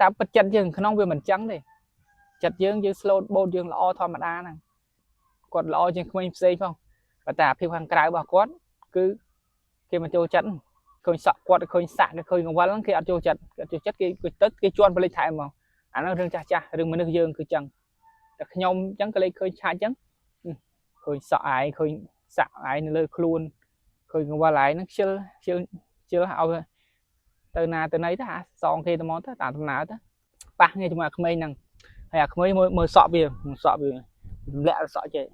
តាមពិតចិត្តយើងក្នុងវាមិនចឹងទេចិត្តយើងយើង slow បូតយើងល្អធម្មតាហ្នឹងគាត់ល្អជាងក្មេងផ្សេងផងប៉ុន្តែអាភាពខាងក្រៅរបស់គាត់គឺគេមិនចូលចិត្តឃើញសក់គាត់ឃើញសាក់ឃើញកង្វល់ហ្នឹងគេអត់ចូលចិត្តគេអត់ចូលចិត្តគេគេទៅគេជន់បលិចថែមមកអាហ្នឹងរឿងចាស់ចាស់រឿងមនុស្សយើងគឺចឹងតែខ្ញុំចឹងក៏លេចឃើញឆាច់ចឹងឃើញសក់ឯងឃើញសាក់ឯងនៅលើខ្លួនឃើញកង្វល់ឯងហ្នឹងខ្ជិលខ្ជិលខ្ជិលឲ្យទៅណាទៅណីទៅអាសងគេទៅមកទៅតាមដំណើរទៅប៉ះគ្នាជាមួយអាក្មេងហ្នឹងហើយអាក្មេងមើលមើលសក់វាមើលសក់វាទម្លាក់សក់ចេះ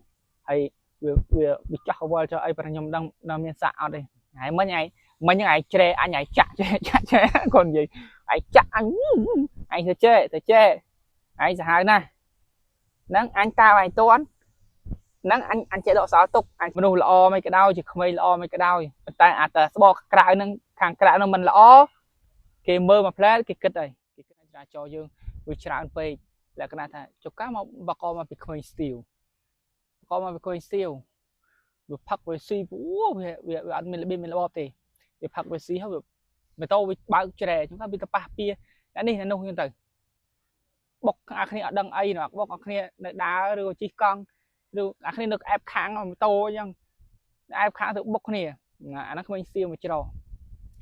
ហើយវាវាវាចោះកវល់ចោះអីប៉ុន្តែខ្ញុំដឹងដល់មានសាក់អត់ទេហើយមិញឯងមិញហ្នឹងឯងជ្រែអញឯងចាក់ចេះចាក់ចេះគាត់និយាយឯងចាក់អញឯងទៅចេះទៅចេះឯងសាហាវណាស់ហ្នឹងអញតើឯងតន់ហ្នឹងអញអញចេះដកសោទុកអញមនុស្សល្អមិនក៏ដោយជាក្មេងល្អមិនក៏ដោយប៉ុន្តែអាតែស្បកក្រៅហ្នឹងខាងក្រៅហ្នឹងមិនល្អគេមើលមួយផ្លែគេគិតហើយគេគិតថាចរាចរណ៍យើងវាច្រើនពេកលក្ខណៈថាចុកកាមកបកមកពីក្មេងស្ទាវបកមកពីក្មេងស្ទាវវាផឹកវាស៊ីអូវាវាអត់មានរបៀបមានរបបទេវាផឹកវាស៊ីហើយវាម៉ូតូវាបើកជ្រែជួនកាលវាទៅប៉ះពៀអានេះអានោះហ្នឹងទៅបុកអាគ្នាអត់ដឹងអីណោះបុកអាគ្នានៅដើរឬក៏ជិះកង់ឬអាគ្នានៅអែបខាងម៉ូតូអញ្ចឹងអែបខាងទៅបុកគ្នាអាហ្នឹងក្មេងស្ទាវមួយច្រក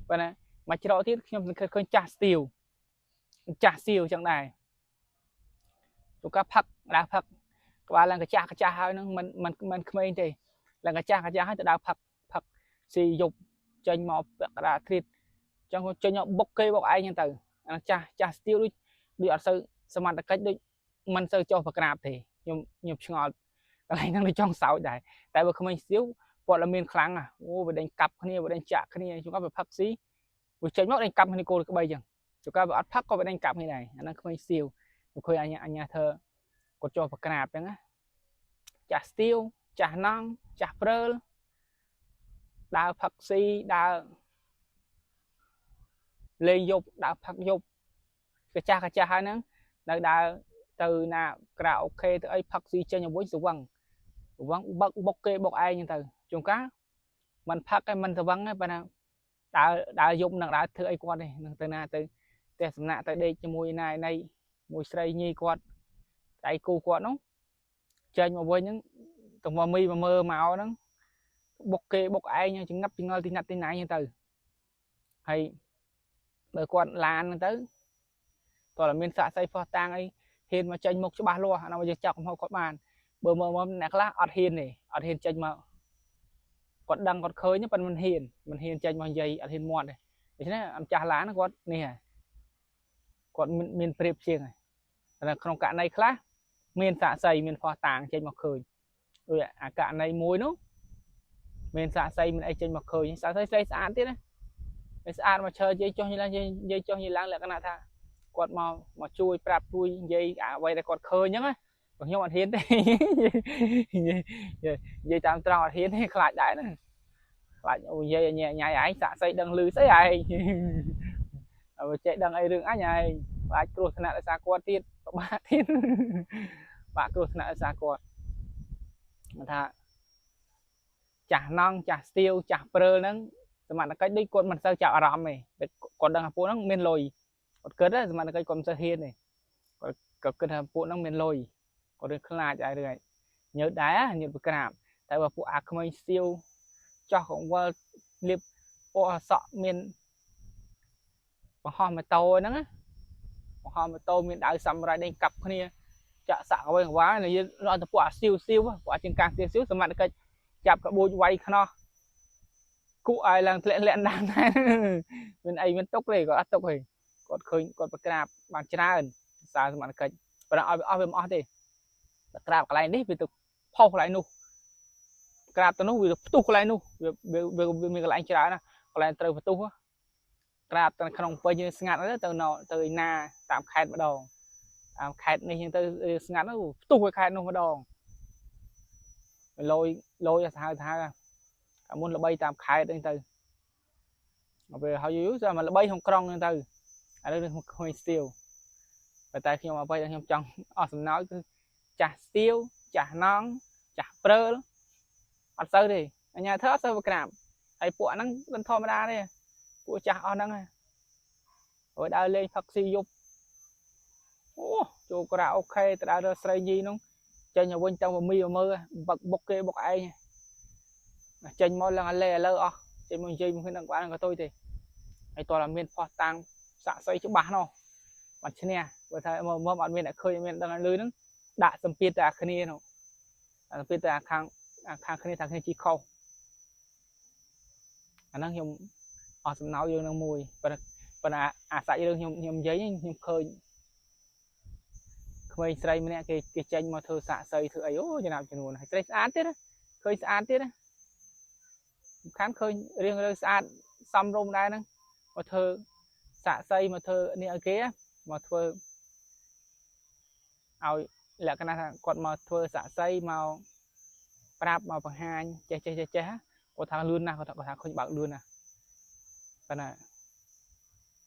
ប៉ុន្តែមួយច្រកទៀតខ្ញុំសង្ឃើញចាស់ស្ទាវចាស់ស្ទាវអញ្ចឹងដែរទូកាផឹកដើរផឹកក្បាលឡើងកាចាស់កាចាស់ហើយហ្នឹងមិនមិនមិនក្មេងទេឡើងកាចាស់កាចាស់ហើយទៅដើរផឹកផឹកស៊ីយប់ចេញមកពាក់កណ្ដាលទ្រីតអញ្ចឹងចេញមកបុកគេបុកឯងហ្នឹងទៅអាចាស់ចាស់ស្ទាវដូចដូចអត់សូវសមត្ថកិច្ចដូចមិនសូវចុះប្រក្រាបទេខ្ញុំខ្ញុំឆ្ងល់កន្លែងហ្នឹងដូចចង់សោចដែរតែបើក្មេងស្ទាវព័ត៌មានខ្លាំងអូវាដេញកាប់គ្នាវាដេញចាក់គ្នាជួនកាលវាផឹកស៊ីវាចេញមកដេញកាប់គ្នាគោលក្បីចឹងជួនកាលវាអត់ផឹកក៏វាដេញកាប់គ្នាដែរអាហ្នឹងក្មេងស្ទាវឃើញអញ្ញាអញ្ញាធ្វើគាត់ចុះប្រក្រាបចឹងណាចាស់ស្ទាវចាស់ណង់ចាស់ព្រើលដើរផឹកស៊ីដើរលេងយប់ដើរផឹកយប់កាចាស់កាចាស់ហើយហ្នឹងនៅដើរទៅណាក្រៅអូខេទៅអីផឹកស៊ីចេញឲ្យវិញស្វឹងស្វឹងបឹកបុកគេបុកឯងហ្នឹងទៅជួនកាលមិនផឹកឯងមិនស្វឹងទេប៉ុន្តែដើរដើរយប់នឹងដើរធ្វើអីគាត់ទេនឹងទៅណាទៅផ្ទះសំណាក់ទៅដេកជាមួយណាឯណីមួយស្រីញីគាត់ដៃគូគាត់នោះចេញមកវិញហ្នឹងទៅមកមីមកមើលមកហ្នឹងបុកគេបុកឯងចង្ងឹបចង្អល់ទីណាត់ទីណៃហ្នឹងទៅហើយបើគាត់ឡានហ្នឹងទៅតើមានសាក់សីផោះតាំងអីហ៊ានមកចេញមុខច្បាស់លាស់អានោះយើងចាប់កំហុសគាត់បានបើមើលមកអ្នកខ្លះអត់ហ៊ានទេអត់ហ៊ានចេញមកគាត់ដឹងគាត់ឃើញប៉ុន្តែមិនហ៊ានមិនហ៊ានចេញមកនិយាយអត់ហ៊ានមាត់ទេដូច្នេះអម្ចាស់ឡានគាត់នេះហើយគាត់មានប្រៀបជាងហើយតែក្នុងករណីខ្លះមានសាក់សីមានផោះតាងចេញមកឃើញដូចអាករណីមួយនោះមានសាក់សីមានអីចេញមកឃើញសាក់សីស្អីស្អាតទៀតណាវាស្អាតមកឈើនិយាយចុះនិយាយឡើងនិយាយចុះនិយាយឡើងលក្ខណៈថាគាត់មកមកជួយប្រាប់ជួយនិយាយអ្វីដែលគាត់ឃើញអញ្ចឹងណាខ្ញុំអត់ហ៊ានទេនិយាយតាមត្រង់អត់ហ៊ានទេខ្លាចដែរណាខ្លាចអូនិយាយញ៉ៃញ៉ៃឯងសាក់សីដឹងលឺស្អីឯងបើចេះដឹងអីរឿងអញឯងខ្លាចគ្រោះថ្នាក់ដោយសារគាត់ទៀតពិបាកទៀតបាក់គ្រោះថ្នាក់ដោយសារគាត់ថាចាស់ណង់ចាស់ស្ទាវចាស់ព្រើលហ្នឹងសមត្ថកិច្ចដូចគាត់មិនសូវចាប់អារម្មណ៍ទេគាត់ដឹងថាពួកហ្នឹងមានលុយគាត់គិតសមត្ថកិច្ចគាត់មិនសូវហ៊ានទេគាត់គាត់គិតថាពួកហ្នឹងមានលុយគាត់រឿងខ្លាចហើយរឿងញើតដែរញើតប្រក្រាបតែបើពួកអាក្មេងស្ទាវចោះកង្វល់លៀបពណ៌សក់មានបង្ហោះម៉ូតូហ្នឹងណាបង្ហោះម៉ូតូមានដៅសាមរ៉ៃដេញកាប់គ្នាចាក់សាក់អ្វីកង្វល់និយាយដល់ទៅពួកអាស៊ីវស៊ីវពួកអាជាងការស៊ីវស៊ីវសមត្ថកិច្ចចាប់ក្បួចវាយខ្នោះគក់ឲ្យឡើងធ្លាក់លាក់ដានដែរមានអីមានទុកទេគាត់អត់ទុកទេគាត់ឃើញគាត់ប្រក្រាបបានច្រើនសារសមត្ថកិច្ចប៉ុន្តែឲ្យវាអស់វាមិនអស់ទេប្រក្រាបកន្លែងនេះវាទៅផុសកន្លែងនោះក្រាបទៅនោះវាផ្ទុះកន្លែងនោះវាវាមានកន្លែងច្រើនណាកន្លែងត្រូវផ្ទុះក្រាបទៅក្នុងពេញស្ងាត់ទៅទៅណាតាមខេត្តម្ដងតាមខេត្តនេះហ្នឹងទៅស្ងាត់ទៅផ្ទុះឲ្យខេត្តនោះម្ដងលយលយសាហាវសាហាវអាមុនល្បីតាមខេត្តហ្នឹងទៅដល់ពេលហើយយូរស្អាមកល្បីក្នុងក្រុងហ្នឹងទៅឥឡូវនេះក្មេងស្ទាវប៉ុន្តែខ្ញុំអ្វីដែលខ្ញុំចង់អស់សំណោចគឺចាស់ស្ទាវចាស់ណង់ចាស់ព្រើលអត់សូវទេអញ្ញាធ្វើអត់សូវប្រក្រាបហើយពួកហ្នឹងមិនធម្មតាទេពួកចាស់អស់ហ្នឹងហើយដើរលេងផឹកស៊ីយប់ អូចូលការ៉ាអូខេទៅដើររើស្រីញីនោះចេញឲ្យវិញទាំងមមីមើលបុកបុកគេបុកឯងចេញមកឡើងអាលេឥឡូវអស់ចេញមកនិយាយមួយគ្នានឹងបានក៏ទុយទេហើយតើមានផោះតាំងសាក់សីច្បាស់នោះបាត់ឈ្នះបើថាមកមកអត់មានអ្នកឃើញមានដឹងលឺហ្នឹងដាក់សម្ពាធទៅអាគ្នានោះសម្ពាធទៅអាខាងគ្នាថាគ្នាជីខុសអាហ្នឹងខ្ញុំអស់សំណោចយើងនឹងមួយប៉ុន្តែអាសាច់រឿងខ្ញុំនិយាយខ្ញុំឃើញក្មេងស្រីម្នាក់គេចេញមកធ្វើសាក់សីធ្វើអីអូចំណាប់ចំនួនហើយស្រីស្អាតទៀតឃើញស្អាតទៀតណាសំខាន់ឃើញរៀងរើស្អាតសំរុំដែរហ្នឹងមកធ្វើសាក់សីមកធ្វើនេះឲ្យគេមកធ្វើឲ្យលក្ខណៈថាគាត់មកធ្វើសាក់សីមកប្រាប់មកបង្ហាញចេះចេះចេះចេះគាត់ថាលឿនណាស់គាត់ថាឃើញបើកលឿនណាស់ប៉ុន្តែ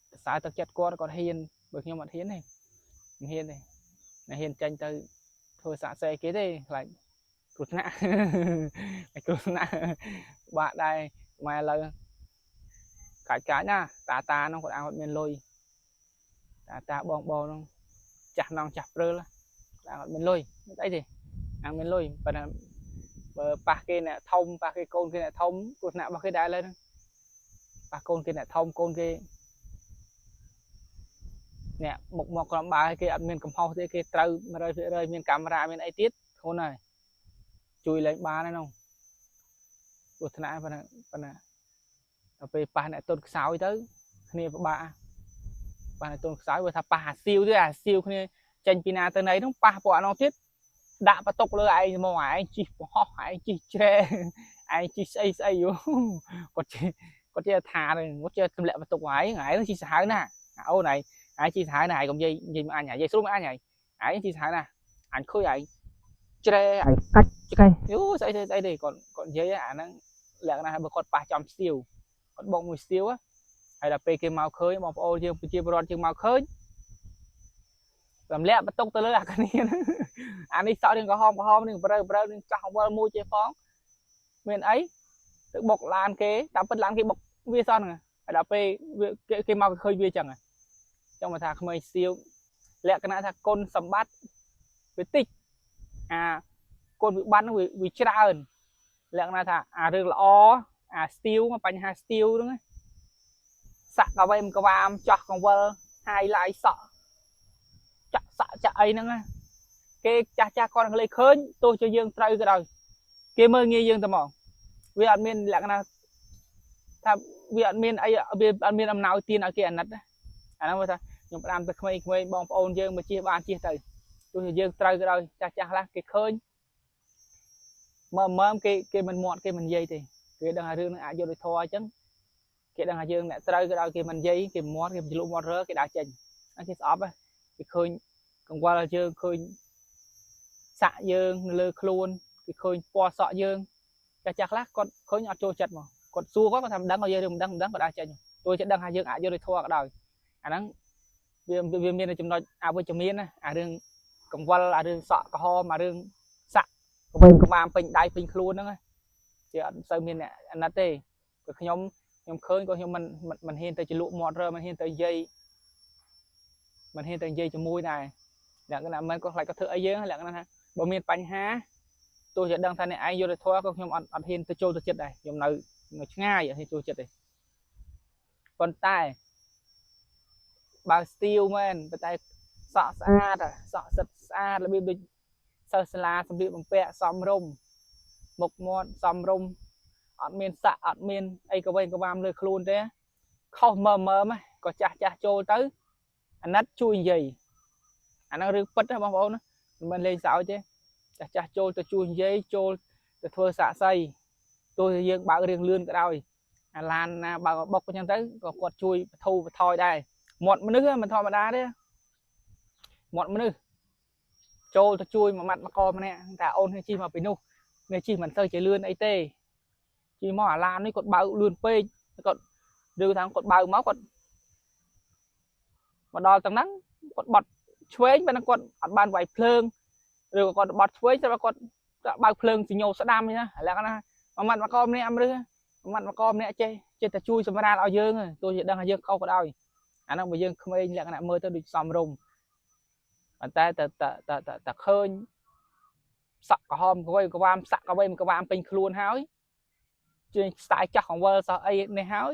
សរសើរទឹកចិត្តគាត់គាត់ហ៊ានបើខ្ញុំអត់ហ៊ានទេមិនហ៊ានទេណាហ៊ានចាញ់ទៅធ្វើសាក់សីគេទេខ្លាចគ្រោះថ្នាក់គ្រោះថ្នាក់បាក់ដែរម៉ែឥឡូវកាច់កាច់ណាតាតានោះគាត់អាគាត់មានលុយតាតាបងបងនោះចាស់នងចាស់ព្រើលគាត់អាគាត់មានលុយមិនអីទេអាមានលុយប៉ុន្តែបើប៉ះគេអ្នកធំប៉ះគេកូនគេអ្នកធំគ្រោះថ្នាក់របស់គេដែរឥឡូវហ្នឹងប៉ះកូនគេអ្នកធំកូនគេអ្នកមុខមកក្រំបើគេអត់មានកំហុសទេគេត្រូវ100%មានកាមេរ៉ាមានអីទៀតធ្ងន់ហើយជួយលែងបានហើយនោះគ្រោះថ្នាក់ប៉ុណ្ណាដល់ពេលប៉ះអ្នកទុនខ្សោយទៅគ្នាពិបាកប៉ះអ្នកទុនខ្សោយបើថាប៉ះអាសៀវទៀតអាសៀវគ្នាចេញពីណាទៅណីនោះប៉ះពួកអានោះទៀតដាក់បន្ទុកលើឯងមកឯងជីកបង្ហោះឯងជីកជ្រែឯងជីកស្អីស្អីគាត់ចេះគាត់ចេះថាគាត់ចេះទម្លាក់បន្ទុកឯងឯងជីកសាហាវណាស់អូនឯងឯងជីកសាហាវណាស់ឯងកុំនិយាយនិយាយមកអញនិយាយស្រួលមកអញឯងឯងជីកសាហាវណាស់អញឃើញឯងជ្រែឯងកាច់ឆ្កេះយូស្អីទេស្អីទេគាត់គាត់និយាយអាហ្នឹងលក្ខណៈបើគាត់ប៉ះចំស្ទៀវគាត់បុកមួយស្ទៀវហើយដល់ពេលគេមកឃើញបងប្អូនយើងប្រជាពលរដ្ឋយើងមកឃើញទម្លាក់បន្ទុកទៅលើអាគ្នាហ្នឹងអានេះសក់រឿងក្រហមក្រហមនឹងប្រៅប្រៅនឹងចោះអង្វលមួយចេះផងមានអីទៅបុកឡានគេតាមពិតឡានគេបុកវាសោះហ្នឹងហើយដល់ពេលគេមកឃើញវាចឹងចង់មកថាក្មេងស្ទៀវលក្ខណៈថាគុណសម្បត្តិវាតិចអាគុណវិបត្តិហ្នឹងវាច្រើនលក្ខណៈថាអារឿងល្អអាស្ទៀវបញ្ហាស្ទៀវហ្នឹងសាក់កវេមកវាមចោះកង្វិលហាយឡាយសក់ចាក់សក់ចាក់អីហ្នឹងគេចាស់ចាស់គាត់នឹងលេខឃើញទោះជាយើងត្រូវក៏ដោយគេមើលងាយយើងតែមកវាអត់មានលក្ខណៈថាវាអត់មានអីវាអត់មានអំណោយទានឲ្យគេអាណិតណាអាហ្នឹងថាខ្ញុំផ្ដាំទៅក្មេងៗបងប្អូនយើងមកជិះបានជិះទៅទោះជាយើងត្រូវក៏ដោយចាស់ចាស់ខ្លះគេឃើញមើមមើមគេគេមិនមាត់គេមិននិយាយទេគេដឹងថារឿងហ្នឹងអាចយកដូចធေါ်អញ្ចឹងគេដឹងថាយើងអ្នកត្រូវក៏ដោយគេមិននិយាយគេមាត់គេមិនលក់មាត់រើគេដើរចេញគេស្អប់គេឃើញកង្វល់យើងឃើញសាក់យើងនៅលើខ្លួនគេឃើញពណ៌សក់យើងចាស់ចាស់ខ្លះគាត់ឃើញអត់ចូលចិត្តមកគាត់សួរគាត់គាត់ថាមិនដឹងឲ្យយើងមិនដឹងមិនដឹងគាត់ដើរចេញទោះជាដឹងថាយើងអាចយកដូចធေါ်ក៏ដោយអាហ្នឹងវាវាមានចំណុចអវិជ្ជមានណាអារឿងកង្វល់អារឿងសក់ក្រហមអារឿងសាក់កវេងក្បាលពេញដៃពេញខ្លួនហ្នឹងជាអត់សូវមានអ្នកអាណិតទេព្រោះខ្ញុំខ្ញុំឃើញក៏ខ្ញុំមិនមិនហ៊ានទៅចលក់មាត់រើមិនហ៊ានទៅនិយាយមិនហ៊ានទៅនិយាយជាមួយដែរលក្ខណៈមិនក៏ខ្លាចគាត់ធ្វើអីយើងលក្ខណៈថាបើមានបញ្ហាទោះជាដឹងថាអ្នកឯងយល់ធម៌ក៏ខ្ញុំអត់អត់ហ៊ានទៅចូលទៅចិត្តដែរខ្ញុំនៅនៅឆ្ងាយអត់ហ៊ានចូលចិត្តទេប៉ុន្តែបើស្ទៀវមែនប៉ុន្តែសក់ស្អាតសក់សិតស្អាតរបៀបដូចសិស្សសាលាសម្លៀកបំពាក់សមរម្យមុខមាត់សមរម្យអត់មានសាក់អត់មានអីកវែងកវាមលើខ្លួនទេខុសមើមើមក៏ចាស់ចាស់ចូលទៅអាណិតជួយនិយាយអាហ្នឹងរឿងពិតណាបងប្អូនមិនមែនលេងសើចទេចាស់ចាស់ចូលទៅជួយនិយាយចូលទៅធ្វើសាក់សីទោះជាយើងបើករឿងលឿនក៏ដោយអាឡានណាបើកបុកអញ្ចឹងទៅក៏គាត់ជួយបធូរបថយដែរមាត់មនុស្សមិនធម្មតាទេមាត់មនុស្សចូលទៅជួយមួយម៉ាត់មកកម្នាក់តែអូននេះជិះមកពីនោះនេះជិះមិនសូវជាលឿនអីទេជិះមកអាឡាននេះគាត់បើកលឿនពេកគាត់ឬថាគាត់បើកមកគាត់មកដល់ទាំងហ្នឹងគាត់បត់ឆ្វេងប៉ុន្តែគាត់អត់បានវាយភ្លើងឬក៏គាត់បត់ឆ្វេងតែគាត់បើកភ្លើងសញ្ញោស្ដាំហ្នឹងណាលក្ខណៈមួយម៉ាត់មកកម្នាក់អមរឹសមួយម៉ាត់មកកម្នាក់ចេះចេះតែជួយសម្រាលឲ្យយើងទោះជាដឹងថាយើងខុសក៏ដោយអាហ្នឹងបើយើងក្មេងលក្ខណៈមើលទៅដូចសំរុំ ប៉ុន្តែតែតែតែតែឃើញសក់ក្រហមកវៃក្វាមសក់កវៃមកក្វាមពេញខ្លួនហើយជាស្ទាយចាស់កង្វិលសោះអីនេះហើយ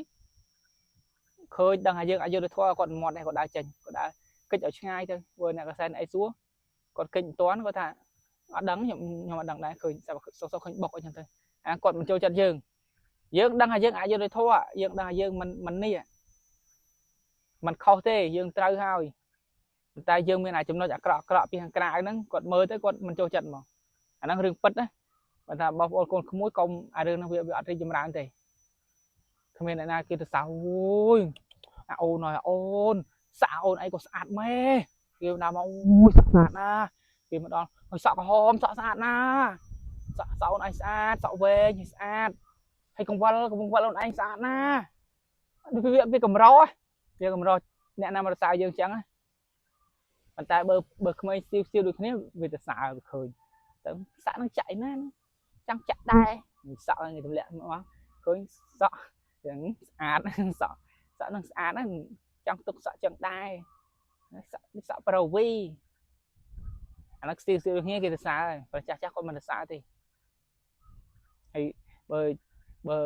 ឃើញដឹងថាយើងអយុធធម៌គាត់មាត់នេះគាត់ដើរចេញគាត់ដើរកិច្ចឲ្យឆ្ងាយទៅព្រោះអ្នកកសែនអីសួរគាត់កិច្ចមិនតាន់គាត់ថាអត់ដឹងខ្ញុំខ្ញុំអត់ដឹងដែរឃើញសុកសុកឃើញបុកអីចឹងទៅអាគាត់មិនចូលចិត្តយើងយើងដឹងថាយើងអយុធធម៌យើងដឹងថាយើងមិនមិននេះមិនខុសទេយើងត្រូវហើយតែយើងមានអាចំណុចអាក្រក់អាក្រក់ពីខាងក្រៅហ្នឹងគាត់មើលទៅគាត់មិនចូលចិត្តហ្មងអាហ្នឹងរឿងពិតណាបើថាបងប្អូនកូនក្មួយកុំអារឿងហ្នឹងវាអត់រីកចម្រើនទេគ្មានអ្នកណាគេទៅសៅអូយអាអូនហើយអូនសាក់អូនអីក៏ស្អាតម៉ែគេដល់មកអូយស្អាតណាគេមកដល់ហើយសក់ក្រហមសក់ស្អាតណាសក់សក់អូនឯងស្អាតសក់វែងហើយស្អាតហើយកង្វល់កង្វល់អូនឯងស្អាតណាវាវាកម្រវាកម្រអ្នកណាមករសើយើងចឹងណាប៉ុន្តែបើបើក្មេងស្ទាវស្ទាវដូចគ្នាវាទៅសើវាឃើញទៅសាក់នឹងចាក់ណាចង់ចាក់ដែរសក់នឹងទម្លាក់មកឃើញសក់ចឹងស្អាតសក់សក់នឹងស្អាតណាចង់ទុកសក់ចឹងដែរសក់សក់ប្រវីអានោះស្ទាវស្ទាវគ្នាគេទៅសើបើចាស់ចាស់គាត់មិនទៅសើទេហើយបើបើ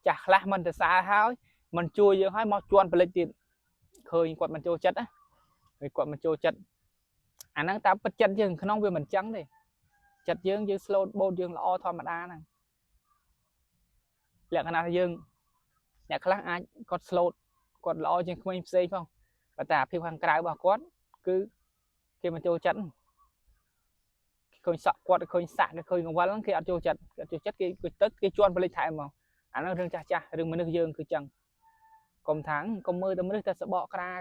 ចាស់ខ្លះមិនទៅសើហើយមិនជួយយើងហើយមកជន់ផលិតទៀតឃើញគាត់មិនចូលចិត្តណាហើយគាត់មិនចូលចិត្តអាហ្នឹងតាមពិតចិត្តយើងក្នុងវាមិនចឹងទេចិត្តយើងយើង slow បូតយើងល្អធម្មតាហ្នឹងលក្ខណៈថាយើងអ្នកខ្លះអាចគាត់ slow គាត់ល្អជាងក្មេងផ្សេងផងប៉ុន្តែអាភាពខាងក្រៅរបស់គាត់គឺគេមិនចូលចិត្តឃើញសក់គាត់ឃើញសាក់គេឃើញកង្វល់ហ្នឹងគេអត់ចូលចិត្តគេអត់ចូលចិត្តគេគេទៅគេជន់ផលិតថែមមកអាហ្នឹងរឿងចាស់ចាស់រឿងមនុស្សយើងគឺចឹងកុំថាងកុំមើលតែមនុស្សតែសបកក្រៅ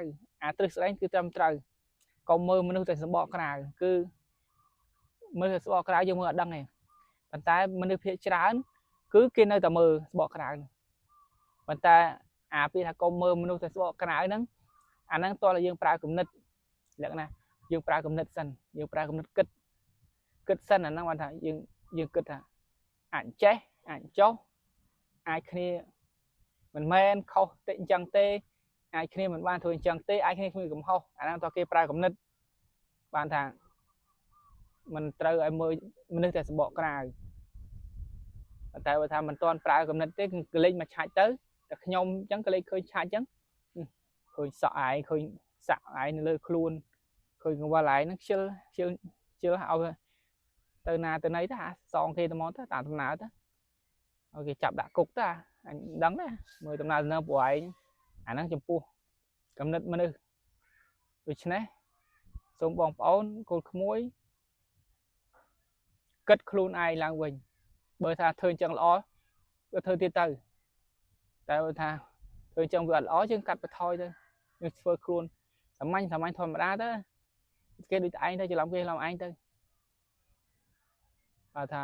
អាទ្រឹស្ដីគឺត្រឹមត្រូវកុំមើលមនុស្សតែសបកក្រៅគឺមើលតែសបកក្រៅយើងមើលអត់ដឹងទេប៉ុន្តែមនុស្សភាគច្រើនគឺគេនៅតែមើលសបកក្រៅប៉ុន្តែអាពាក្យថាកុំមើលមនុស្សតែសបកក្រៅហ្នឹងអាហ្នឹងតើយើងប្រើគំនិតលក្ខណៈយើងប្រើគំនិតសិនយើងប្រើគំនិតគិតគិតសិនអាហ្នឹងបានថាយើងយើងគិតថាអាចចេះអាចចុះអាចគ្នាមិនមែនខុសតិចអញ្ចឹងទេអាចគ្នាមិនបានធ្វើអញ្ចឹងទេអាចគ្នាគ្មានកំហុសអាហ្នឹងតើគេប្រើគំនិតបានថាមិនត្រូវឲ្យមើលមនុស្សតែសបកក្រៅប៉ុន្តែបើថាមិនទាន់ប្រើគំនិតទេគឺកលេចមកឆាច់ទៅតែខ្ញុំអញ្ចឹងកលេចឃើញឆាច់អញ្ចឹងឃើញសក់ឯងឃើញសាក់ឯងនៅលើខ្លួនឃើញកង្វល់ឯងហ្នឹងខ្ជិលខ្ជិលខ្ជិលឲ្យទៅណាទៅណីទៅអាសងគេទៅមកទៅតាមដំណើរទៅឲ្យគេចាប់ដាក់គុកទៅអញដឹងដែរមើលដំណើរដំណើរពួកឯងអាហ្នឹងចំពោះកំណត់មនុស្សដូច្នេះសូមបងប្អូនកូនក្មួយគិតខ្លួនឯងឡើងវិញបើថាធ្វើអញ្ចឹងល្អក៏ធ្វើទៀតទៅតែបើថាធ្វើអញ្ចឹងវាអត់ល្អយើងកាត់បន្ថយទៅយើងធ្វើខ្លួនសាមញ្ញសាមញ្ញធម្មតាទៅគេដូចតែឯងទៅច្រឡំគេច្រឡំឯងទៅបើថា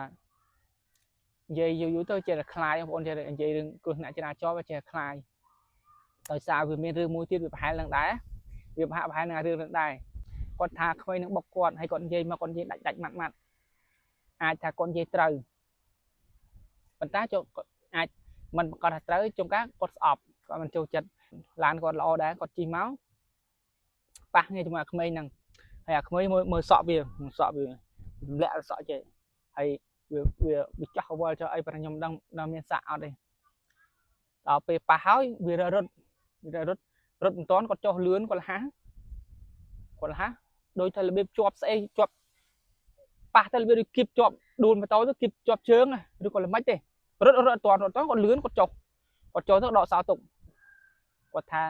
និយាយយូរយូរទៅចេះតែខ្លាយបងប្អូនចេះតែនិយាយរឿងគ្រោះថ្នាក់ចរាចរណ៍វាចេះតែខ្លាយដោយសារវាមានរឿងមួយទៀតវាប្រហែលនឹងដែរវាប្រហាក់ប្រហែលនឹងរឿងនឹងដែរគាត់ថាក្មេងនឹងបុកគាត់ហើយគាត់និយាយមកគាត់និយាយដាច់ដាច់ម៉ាត់ម៉ាត់អាចថាគាត់និយាយត្រូវប៉ុន្តែចូលអាចមិនប្រកាសថាត្រូវជួនកាលគាត់ស្អប់គាត់មិនចូលចិត្តឡានគាត់ល្អដែរគាត់ជិះមកប៉ះគ្នាជាមួយអាក្មេងហ្នឹងហើយអាក្មេងមើលមើលសក់វាសក់វាទម្លាក់សក់ចេះហើយវាវាវាចោះកវលចោះអីប៉ុន្តែខ្ញុំដឹងដល់មានសាក់អត់ទេដល់ពេលប៉ះហើយវារត់វារត់រត់មិនតាន់គាត់ចុះលឿនគាត់លះគាត់លះដូចថារបៀបជាប់ស្អីជាប់ប៉ះទៅរបៀបដូចគៀបជាប់ដួលម៉ូតូទៅគៀបជាប់ជើងឬក៏ល្មិចទេរត់រត់អត់តាន់រត់តាន់គាត់លឿនគាត់ចុះគាត់ចុះទៅដកសោទុកគាត់ថា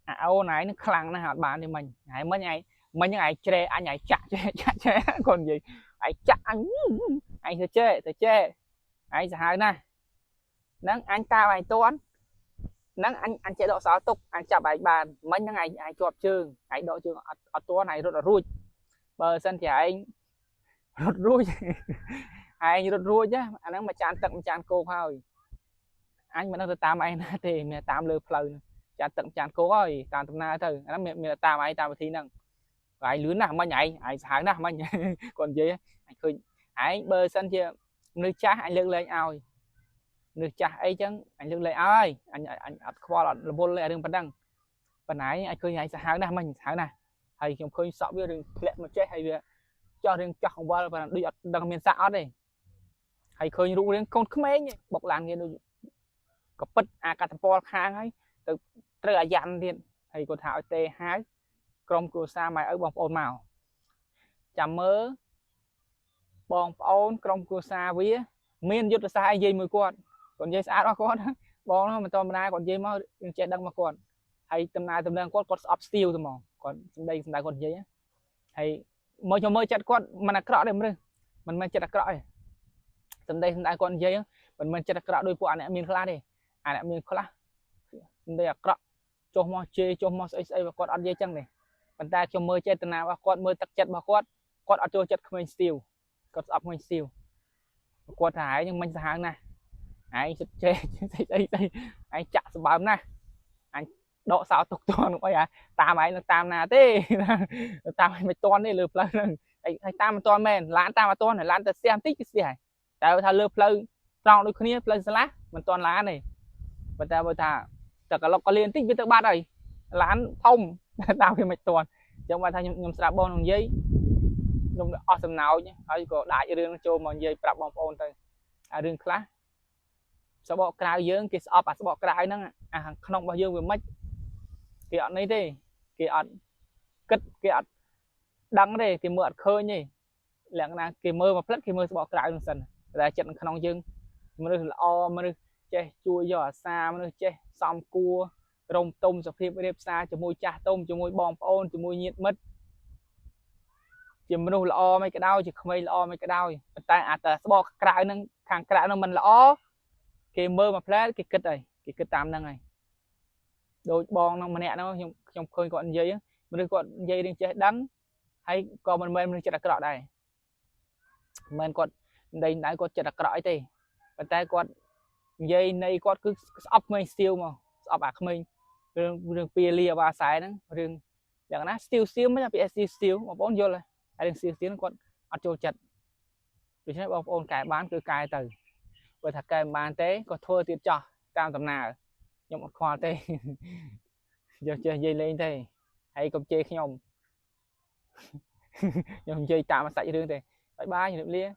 អាអូនឯងនឹងខ្លាំងណាស់អត់បានទេមិញហើយមិញឯងមិញហ្នឹងឯងជ្រែអញឯងចាក់ចេះចាក់ចេះគាត់និយាយឯងចាក់អញឯងទៅចេះទៅចេះឯងសាហាវណាស់ហ្នឹងអញតាមឯងតាន់ហ្នឹងអញអញចេះដកសោទុកអញចាប់ឯងបានមិញហ្នឹងឯងឯងជាប់ជើងឯងដកជើងអត់អត់តាន់ឯងរត់អត់រួចបើសិនជាឯងរត់រួចឯងរត់រួចណាអាហ្នឹងមួយចានទឹកមួយចានគោកហើយអញមិនដឹងទៅតាមឯងណាទេមានតាមលើផ្លូវចានទឹកចានគោកហើយតាមដំណើរទៅអាហ្នឹងមានមានតាមឯងតាមវិធីហ្នឹងឯងលឿនណាស់មិញឯងឯងសាហាវណាស់មិញគាត់និយាយអញឃើញឯងបើសិនជាមនុស្សចាស់អញលើកលែងឲ្យមនុស្សចាស់អីចឹងអញលើកលែងឲ្យអញអញអត់ខ្វល់អត់រវល់ទេរឿងប៉ុណ្ណឹងប៉ុន្តែអញឃើញឯងសាហាវណាស់មិញសាហាវណាស់ហ ហើយខ្ញុំឃើញសក់វារឿងធ្លាក់មកចេះហើយវាចោះរឿងចោះកង្វល់ប៉ុន្តែដូចអត់ដឹងមានសាក់អត់ទេហើយឃើញរូបរាងកូនក្មេងបុកឡានគេដូចក៏ពិតអាកតពលខាងហើយទៅត្រូវអាយ៉ាន់ទៀតហើយគាត់ថាឲ្យទេហៅក្រុមគ្រួសារម៉ែឪបងប្អូនមកចាំមើលបងប្អូនក្រុមគ្រួសារវា មានយុទ្ធសាស្ត្រអីនិយាយមួយគាត់គាត់និយាយស្អាតអស់គាត់បងនោះមិនធម្មតាគាត់និយាយមកយើងចេះដឹងមកគាត់ហើយដំណើរតំណែងគាត់គាត់ស្អប់ស្ទាវទៅហ្មងគាត់សម្ដីសម្ដៅគាត់និយាយហើយមកខ្ញុំមើលចិត្តគាត់មិនអាក្រក់ទេមនុស្សមិនមែនចិត្តអាក្រក់ទេសម្ដីសម្ដៅគាត់និយាយមិនមែនចិត្តអាក្រក់ដោយពួកអាអ្នកមានខ្លះទេអាអ្នកមានខ្លះសម្ដីអាក្រក់ចុះមកជេរចុះមកស្អីស្អីគាត់អត់និយាយចឹងទេប៉ុន្តែខ្ញុំមើលចេតនារបស់គាត់មើលទឹកចិត្តរបស់គាត់គាត់អត់ចូលចិត្តក្មេងស្ទាវគាត់ស្អប់ក្មេងស្ទាវគាត់ថាឯងមិនសាហាវណាស់ឯងសិតចេះស្អីស្អីស្អីឯងចាក់សម្បើមណាស់អញដកសោទុកតន់អីអាតាមឯងនឹងតាមណាទេតាមឯងមិនតន់ទេលើផ្លូវហ្នឹងហើយតាមមិនតន់មែនឡានតាមអត់តន់ឡានទៅស្ទះបន្តិចគឺស្ទះហើយតែបើថាលើផ្លូវត្រង់ដូចគ្នាផ្លូវស្លាស់មិនតន់ឡានទេប៉ុន្តែបើថាតែកលុកកលៀនបន្តិចវាទៅបាត់ហើយឡានធំតាមវាមិនតន់អញ្ចឹងបើថាខ្ញុំខ្ញុំស្ដាប់បងនឹងនិយាយខ្ញុំអស់សំណោចហើយក៏ដាច់រឿងចូលមកនិយាយប្រាប់បងប្អូនទៅអារឿងខ្លះសបកក្រៅយើងគេស្អប់អាសបកក្រៅហ្នឹងអាខាងក្នុងរបស់យើងវាមិនគេអត់នេះទេគេអត់គិតគេអត់ដឹងទេគេមើលអត់ឃើញទេលក្ខណៈគេមើលមកផ្លិតគេមើលសបកក្រៅហ្នឹងសិនតែចិត្តនៅក្នុងយើងមនុស្សល្អមនុស្សចេះជួយយកអាសាមនុស្សចេះសំគួររំទុំសភាពរៀបសារជាមួយចាស់ទុំជាមួយបងប្អូនជាមួយញាតិមិត្តជាមនុស្សល្អមិនក៏ដោយជាក្មេងល្អមិនក៏ដោយប៉ុន្តែអាតែស្បកក្រៅហ្នឹងខាងក្រៅហ្នឹងមិនល្អគេមើលមកផ្លែគេគិតហើយគេគិតតាមហ្នឹងហើយដូចបងហ្នឹងម្នាក់ហ្នឹងខ្ញុំខ្ញុំឃើញគាត់និយាយមនុស្សគាត់និយាយរឿងចេះដឹងហើយក៏មិនមែនមនុស្សចិត្តអាក្រក់ដែរមិនមែនគាត់ដេញដៅគាត់ចិត្តអាក្រក់អីទេប៉ុន្តែគាត់និយាយនៃគាត់គឺស្អប់ក្មេងស្ទាវមកស្អប់អាក្មេងរឿងរឿងពីលាវ៉ាសែហ្នឹងរឿងយ៉ាងណាស្ទាវស្ទាវមិនពីស្ទាវស្ទាវបងប្អូនយល់ហើយរឿងស្ទាវស្ទាវហ្នឹងគាត់អត់ចូលចិត្តដូច្នេះបងប្អូនកែបានគឺកែទៅបើថាកែមិនបានទេក៏ធ្វើទៀតចោះតាមដំណើរខ្ញុំអត់ខ្វល់ទេ យកចេះនិយាយលេងទេហើយកុំជេរខ្ញុំខ្ញុំនិយាយតាមសាច់រឿងទេbye bye ជំរាបលា។